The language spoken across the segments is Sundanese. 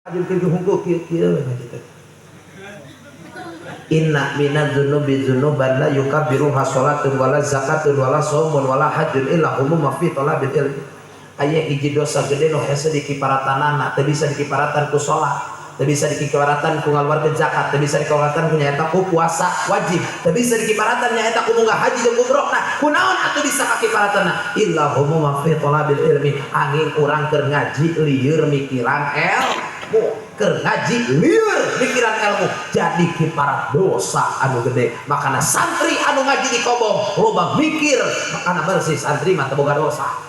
Jeung hungkul kieu kieu ngaji teh. Inna minadz dzunubi dzunuban la yukabbiruha sholatun wala zakatun wala shaumun wala hajjun illa humuma fi talabil ilmi. Aya hiji dosa gede nu hese dikiparatanana, teu bisa dikiparatan ku salat, teu bisa dikiparatan ku ngaluarkeun zakat, teu bisa dikiparatan ku nyaeta ku puasa wajib, teu bisa dikiparatan nyaeta ku munggah haji jeung umroh. Nah, kunaon atuh bisa kakiparatanna? Illa humuma fi talabil ilmi. Angin urang keur ngaji lieur mikiran ilmu, keur ngaji lieur mikiran ilmu, jadi kiparat dosa anu gede. Makana santri anu ngaji di kobong loba mikir, makana bersih santri mah teu boga dosa.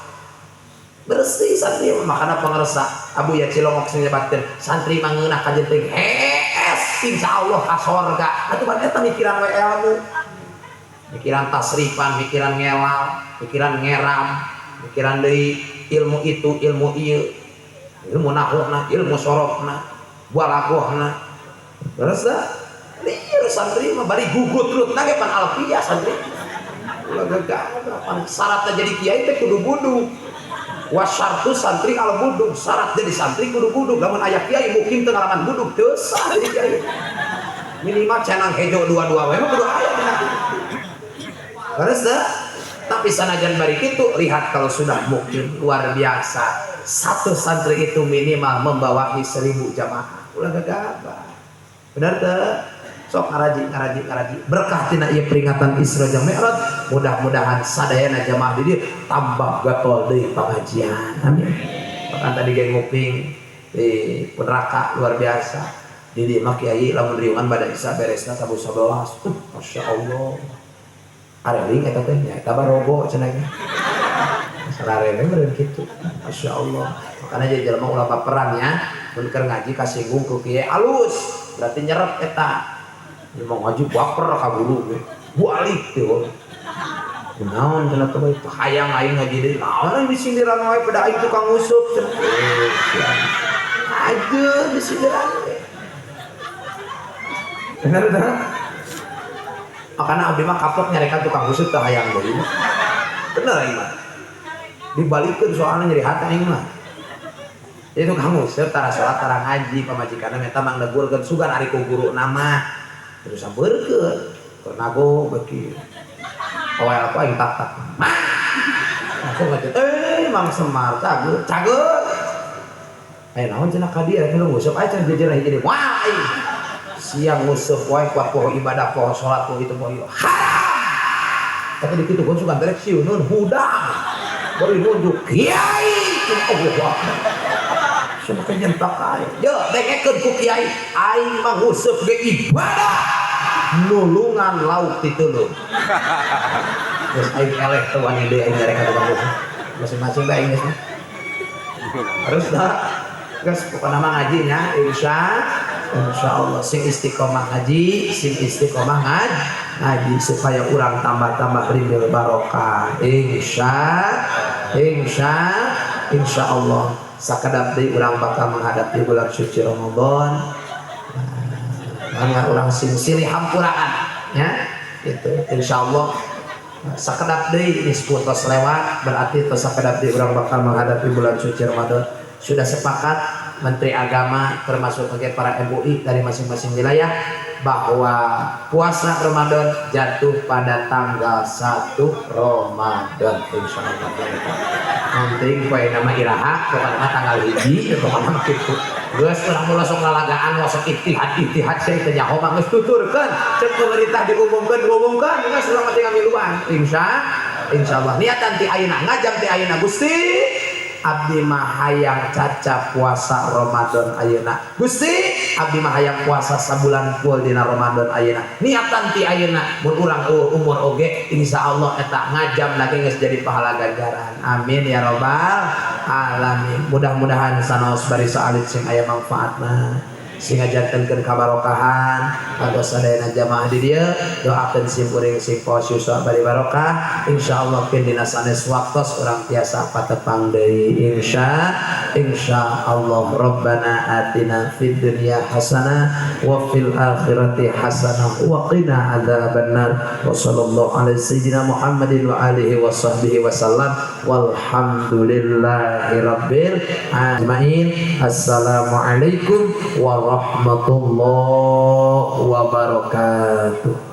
Bersih santri mah, makana pangersa Abu ya Cilongok sing nyebatkeun santri mah ngeunah ka jenting hees insyaallah ka sorga. Atuh pan eta mikiran we ilmu, mikiran tasrifan, mikiran ngelal, mikiran ngeram, mikiran deui ilmu itu ilmu ieu, ilmu nahuna, ilmu sorofna, balagohna. Terus dah lieur santri mah bari gugut rutna ge pan alfiah santri. Ulah gagah pan syaratna jadi kiai teh kudu budug. Wasyartu santri al budug, syarat jadi santri kudu budug. Lamun aya kiai mukim teu ngalaman budug teu sah jadi kiai. Minimal cenang hejo dua-dua we mah kudu aya dina. Terus dah, tapi sanajan bari kitu lihat kalau sudah mukim luar biasa. Satu santri itu minimal membawahi 1000 jamaah. Ulah gagabah. Benar teu? Sok ngaraji, ngaraji, ngaraji. Berkah tina ieu peringatan Isra jeung Mi'raj, mudah-mudahan sadayana jamaah di dieu tambah getol deui pengajian. Amin. Bahkan tadi ge nguping di Punraka luar biasa. Di dieu mah kiai lamun riungan bada isya beresna tabuh 11. Masya Allah. Areling eta teh nya eta barogo cenah ge. Masalah areling meureun kitu. Masya Allah. Makanya jadi jelema ulah baperan ya. Mun keur ngaji kasinggung ku kiai alus, berarti nyerep eta. Mau ngaji baper ka guru ge. Balik teh. Kunaon cenah teh hayang aing ngaji deui. Naon aing disindiran wae pada aing tukang nguseup cenah. Aduh disindiran we. Bener teh? Makana abdi mah kapok nyarekan tukang nguseup teh hayang deui. Bener aing mah. Dibalikeun soalna nyeri hati aing mah. Jadi tukang nguseup tara salat tara ngaji pamajikanna meta mangnegurkeun sugan ari ku guru nama. Terus sampeurkeun keur nago beuki. Poe apa aing tak tak. Mah. Aku ngajak, Mang Semar cager, cager. Aya naon cenah ka dieu rek nguseup aya cenah jejer hiji deui. Wah aing. Siang nguseup wae kuat poho ibadah, poho salat, poho itu poho ieu. Haram. Tapi di kitu pun sugan terek siunun hudang. Baru nunjuk kiai. Allahu Akbar. Semakin nyentak aing. Yo dengekeun ku kiai, aing mah nguseup ge ibadah. Nulungan lauk titulung. Geus aing eleh teu wani deui aing nyarekan tukang nguseup. Masing-masing bae aing geus mah. Harus dah. Geus pokona mah ngaji nya insyaallah sing istiqomah ngaji, sing istiqomah ngaji supaya urang tambah-tambah rimbil barokah. Insyaallah sakedap deui urang bakal menghadapi bulan suci Ramadan. Nah, urang sing silih hampuraan ya gitu. Insyaallah sakedap deui nisfu tos lewat berarti tos sakedap deui urang bakal menghadapi bulan suci Ramadan. Sudah sepakat Menteri Agama termasuk bagian para MUI dari masing-masing wilayah bahwa puasa Ramadan jatuh pada tanggal 1 Ramadan insyaallah. Nanti poe nama iraha pokokna mah tanggal 1 pokokna mah kitu. Geus urang mah sok lalagaan sok ijtihad ijtihad sia teh nyaho mah geus tuturkeun cek pemerintah diumumkeun diumumkeun geus urang mah tinggal miluan. Insyaallah niatan ti ayeuna ngajam ti ayeuna Gusti abdi mah hayang caca puasa Ramadan ayeuna. Gusti abdi mah hayang puasa sabulan full dina Ramadan ayeuna. Niatan ti ayeuna mun urang eueuh umur oge insyaallah eta ngajam lagi geus jadi pahala ganjaran. Amin ya robbal alamin. Mudah-mudahan sanaos bari saalit sing aya manfaatna. Sehingga jantenkeun kabarokahan kanggo sadayana jamaah di dieu. Doakeun simkuring sing paos yuswa bari barokah. Insyaallah pin dina sanes waktos urang tiasa patepang deui, insyaallah. Rabbana atina fid dunya hasanah wa fil akhirati hasanah wa qina adzabannar. Wa sallallahu ala sayyidina Muhammadin wa alihi wa sahbihi wasallam, walhamdulillahi rabbil alamin. Assalamualaikum warahmatullahi wabarakatuh.